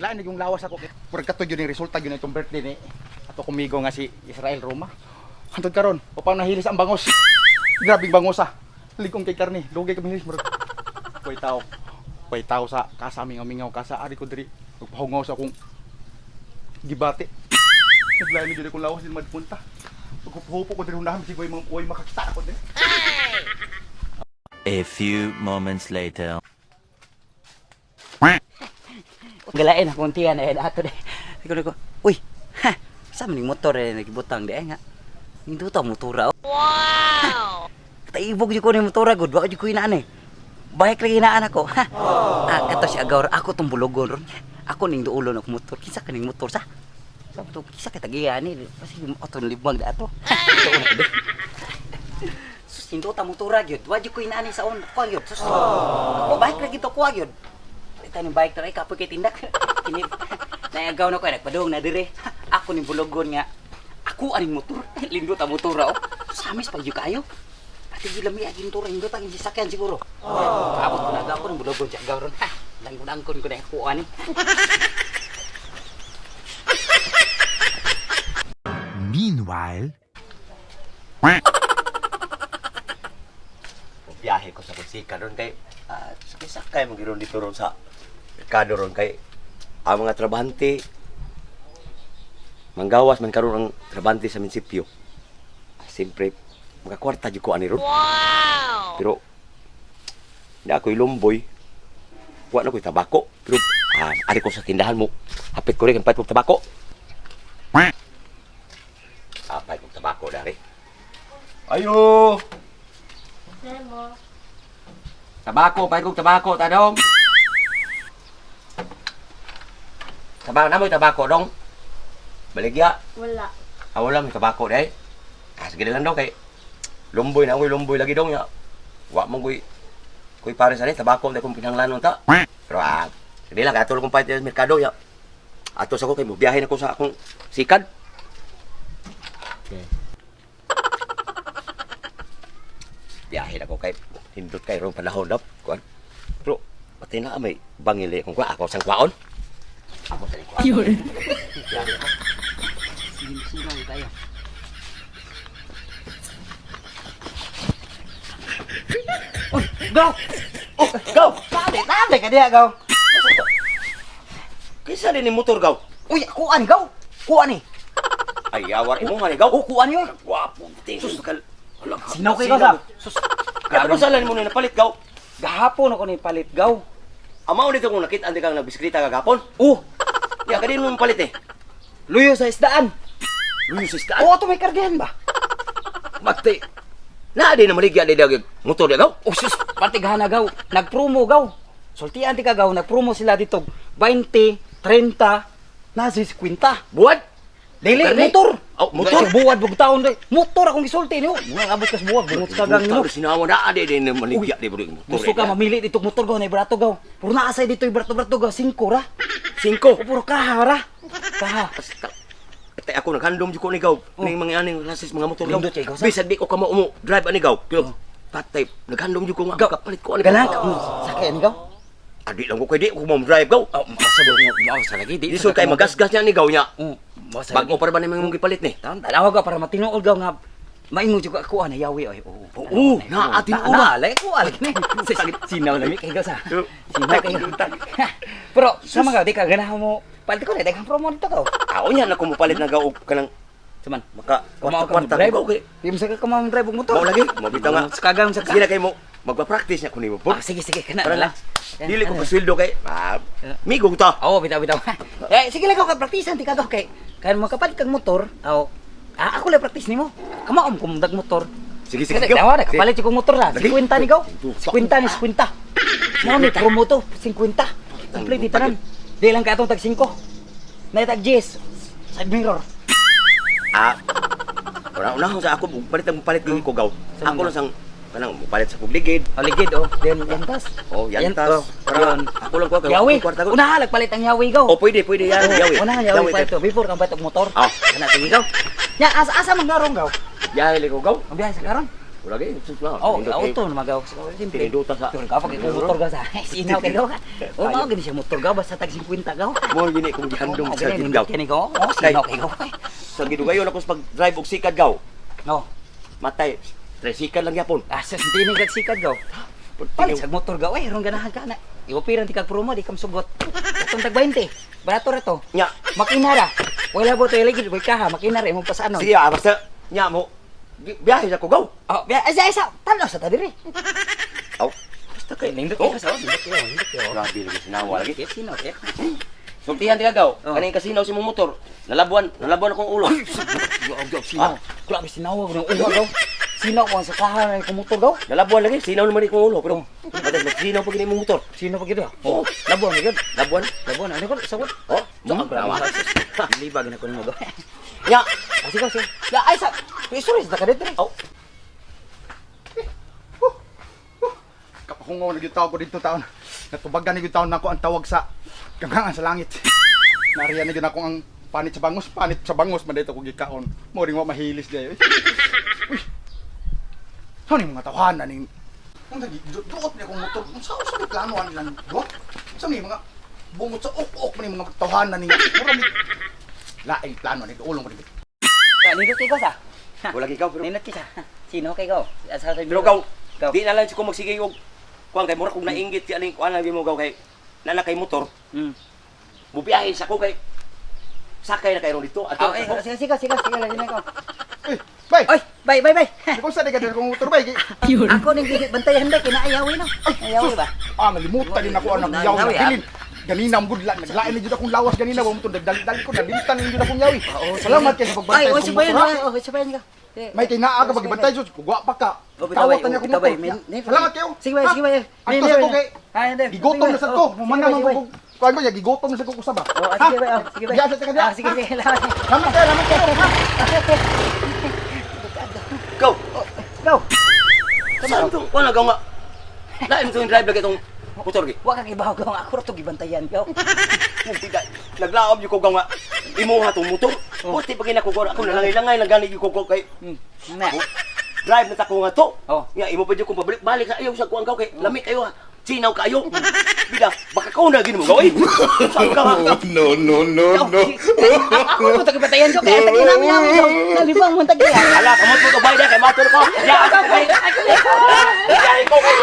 Naglain yung lawas ako. Murag kato yun yung resulta yun itong birthday ni ato kumigo nga si Israel Roma. Hantod karon, upaw nahilis ang bangos. Grabing bangos ah. Ligong kay karne, lugay kami hilis murag. Way tao. Way tao sa kasa mingaw-mingaw kasa ari ko diri. Nagpahungaw sa akong gibati. Naglain na akong lawas din madpunta. Paghupo ko diri hunahan sig way way makakita ako diri. A few moments later. Galain akong tiyan eh ato de. Ko ko, uy, ha, sa man ning motor eh nagibutang de nga. Nindot ang motora. Oh. Wow. Taibog jud ko ni motora gud, wa jud ko inaan eh. Bike lagi inaan ako. Ha. Ah, kato si Agawr, ako tong bulogon ron. Ako ning duulon og motor. Kinsa kaning motor sa? Sa to kinsa kay tagiya ni? Kasi ato libang da ato. Ha, ito na de. Sus, nindot ang motora gyud. Wa jud ko inaan sa on. Kuha gyud. Sus. Ako bike lagi to kuha gyud. Ito ni bike tara kapoy kay tindak. Kini naagaw na ko nagpadung na dire. Ako ni bulogon nga. Ako aning motor. Lindot ang motor oh. Samis pag kayo. Pati gyud lami aging motor lindot ang sasakyan siguro. Oh. Abot ko na ako ning bulogon sa agaw ron. Ha, Dangkon-dangkon ko na ako ani. Meanwhile, Biyahe ko sa Kusika ron kay sakay mo giron dito ron sa merkado ron kay ang mga trabahante manggawas man karon ang trabahante sa munisipyo. Siyempre makakwarta jud ko ani ron. Wow. Pero na ako'y lumboy. Wa na ko'y tabako. Pero ari ko sa tindahan mo. Hapit ko rin ang pait kong tabako. Pait kong tabako dari. Ayo! Tabako, pait kong tabako, tanong. Tabako na mo tabako dong. Baligya. Wala. Ah, wala may tabako dai. Sige na lang dong kay lumboy na ako'y lumboy lagi dong ya. Wa mo ko'y ko'y pare sa ni tabako dai kong pinanglanon ta. Pero sige lang atol kong pait sa merkado ya. Ato sa ko kay mobiyahe na ko sa akong sikad. Okay. Biyahe na ko kay hindot kay rong panahon dap kuan. Pero pati na may bangili kung kuan ako sang kwaon. Ako sa kwaon. Biyahe na ko. Sige, tayo. Uy, go! Oh, go. Tali, tali ka diha, go. Kinsa din ni motor gaw? Uy, kuan, go. Kuan eh. Ay, awar imo nga ni gaw. Oh, kuan yun. Gwapo, tingin ka. Sinaw kay gaw sa. Sus, Kaya sala nimo na napalit gaw. gahapon ako ni palit gaw. Amaw dito kung nakita andi kang nagbisikleta kagapon. Oh, Ya kadin mo palit eh. luyo sa isdaan. Luyo sa isdaan. Oo, to may kargahan ba? Mate. Na di na maligya di dag motor di gaw. Oh, sus, pati gahana gaw. Nagpromo gaw. Sultian ti ka gaw, nagpromo sila dito. 20, 30, nasa 50. Buwad. Dili, Karne. motor. Oh, motor. Buwad bug taon dai. Motor akong gisulti niyo. Mga abot kas buwag, bungot ka gang nino. Sinawa na di di na maligya di bro motor. Gusto ka mamili dito motor gaw, na brato gaw. Puro naa say dito brato-brato gaw, 5 ra. Singko. O puro kaha ra. Kaha. Tay ako naghandom jud ko ni gaw. Ning mga aning klases mga motor gaw. Lindot kay gaw, sa? Bisan di ko kamo mo drive ani gaw. Pero patay naghandom jud ko nga Gaw. kapalit ko ani. Ganahan ka mo sakay ani gaw. Adi lang ko kay di ko mo drive gaw. Oh, masa ba mo sa lagi di. Lisod kay magasgas niya ni gaw niya. Oh, masa Bago pa ba ni mong gipalit ni? Taon tanaw ka para matinuod gaw nga maingon jud ka ako ana yawi oy. Oo. Oo, naa, tinuod ba? Na, lay ko alak ni. Sinaw lami kay gaw sa. Sinaw kay. Pero sa mga di ka ganahan mo palit ko na daghang promo dito gaw. Ako niya na kumupalit na gaw og kanang Cuman maka Kamao ka kwarta mo drive. ko gaw kay. Di mo sa ka kamao drive og motor. Mao lagi, mao bitaw nga. Sa kagang sa ka. Sige na kay mo magpa-practice niya kuno mo. Ah, sige sige kana Para na lang. lang. Dili ko pasweldo kay. Migong ta. Oo, bitaw bitaw. Eh, sige lang ka praktisan ti ka gaw kay kan makapalit kag motor. Aw. Ah, ako lang practice nimo. Kamaom ko dag motor. Sige sige. Sige, tawa na, kapalit yung motor na. Lagi. 50 ni gaw. 50 ni 50. Mao ni promo to, 50. Complete di tanan. Di lang ka atong tag 5. Na tag 10. Side mirror. Ah. Una una sa ako palit ang palit ko gaw. Sa Ako lang sang kanang palit sa publigid. Oligid oh, then yantas. Oh, yantas. Oh, Para yun. ako lang ko kay Yawi. kwarta ko. Unahan nagpalit ang yawi gaw. Oh, pwede pwede yan yawi. Unahan yawi palit to before kang palit og motor. Ah. Kana sige gaw. Nya asa asa man garong gaw. Yawi ko gaw. Ang biyahe sa karon. Wala gay, sus na. Oh, auto na magaw sa simple. Tininduta sa- Pero kapag ikaw motor gaw sa sinaw kay gaw. Oh, mao gani siya motor gaw basta tag 50 gaw. Mo gini kung gihandom Oh, sa gani, gid gaw. nindot kini ko. Oh, sinaw kay gaw. Sa gidugayon ako sa pag-drive og sikad gaw. No. Matay, tricycle lang yapon. Asa ah, dini kag sikad gaw. Palit sa motor gaw eh, ron ganahan ka na. Iupiran ti kag promo di kam sugot. Atong tag 20. Barato ra to. Nya. Makina ra. Wala bo to iligid boy kaha, makina ra imong pasanon. Sige, ah, basta nya mo. Biyahe sa ko gaw. Oh, biya, isa isa, tanaw sa ta diri. Aw, basta kay Nindot Oh. kay sa, nindot kayo, nindot kayo. Grabe lagi sinawa lagi. Kaya sino kay? Sultihan ti gaw. Oh. Kaning kasino si mong motor. Nalabuan, nalabuan akong ulo. Gaw gaw sinaw. Grabe sinaw ko ng ulo gaw. Sinaw ko ang sa kaha ng motor gaw. Nalabuan lagi, sinaw naman akong ulo pero patay magsinaw pag ini mong motor. Sino pa gid? Oh, labuan na gid. Labuan. Labuan ano ko sa ko. Oh, Hmm, so grabe. Libag na ko nimo gaw. Nya. Ah, sige, sige. La, ay sa, sorry sa ka dito. Oh, Kapahungaw na gyud tawag ko dito taon. Natubagan na gyud taon nako ang tawag sa gamhangan sa langit. Nariyan na gyud ako ang panit sa bangos man dito ko gikaon. Mo ring wa mahilis di. Uy. Saan yung mga tawhana ning ang lagi duot ni akong motor. Unsa usa ni plano ani lang duot? Unsa ni mga bungot sa ok-ok man ni mga tawhana ning mura ni laing plano ni duolong ko ni. Nindot kay gaw sa. wala lagi gaw pero Nindot kay sa. Sino kay gaw? Sa sa pero gaw. Gaw. Di na lang ko magsige og kuan kay mura kog nainggit si aning kuan lagi mo gaw kay nana kay motor. Mubiyahe sa ko kay sakay na kayo dito. Ato Oh, eh, sige, sige, sige, sige, lagi na ko. Uy, bay. Oy, bye, bye, bye. Kung sa di ka diri kong motor bay. Ako ning bantayan ba kinaayawi no? Ayawi ba? Ah, nalimutan din ako anak yaw na Yawi, ah. bilin. Ganina ang good luck. Naglain na jud akong lawas ganina wa mo to nagdali-dali ko nalimtan na jud akong yawi. Salamat kay sa pagbantay Ay, sa oy, akong sabayan, motor. ha. oy, oy, sabayan ka. May kay naa ka pagbantay sus, kugwa pa ka. Oh, bitaway, Tawag ta niya oh, akong bitaway. motor. Min- Salamat kayo. Sige, bay, Ha? sige, bay. Adto sa ko kay Ay, hindi. Gigotom na sad ko. Oh, Human na sige, man bay, ko. Kuan ko ya gigotom na sad ko usab ba. Oh, ah, Ha? sige, bay, oh, sige, bay. Diya sa ka diya. Ah, sige, sige, salamat. Salamat kayo, salamat kayo. Ha? Go. Go. Saan to? Kuan gaw nga. Lain to yung drive lagi itong motor gi. Wa kang ibaw gaw, ako ra to gibantayan gaw. Pugtida. Naglaom yung ko gaw nga. Imuha tong motor. Buti pag ginako ko ako nalangay-langay lang gani yung ko kay Na. drive na ta ko nga to. Oh. Nga imo pa jud kung pabalik-balik sa ayaw sa kuan gaw kay lami kayo ha. Sinaw kayo. Bida, baka ko na gini mo gaw eh. Saan ka nga? No, no, no, no. Ako ra to gibantayan gaw kay tagi namin namin gaw. Nalibang man tagi. Ala, kamot mo to bayda kay motor ko. Ya, Ako, kay. ako, Ya, ko kay.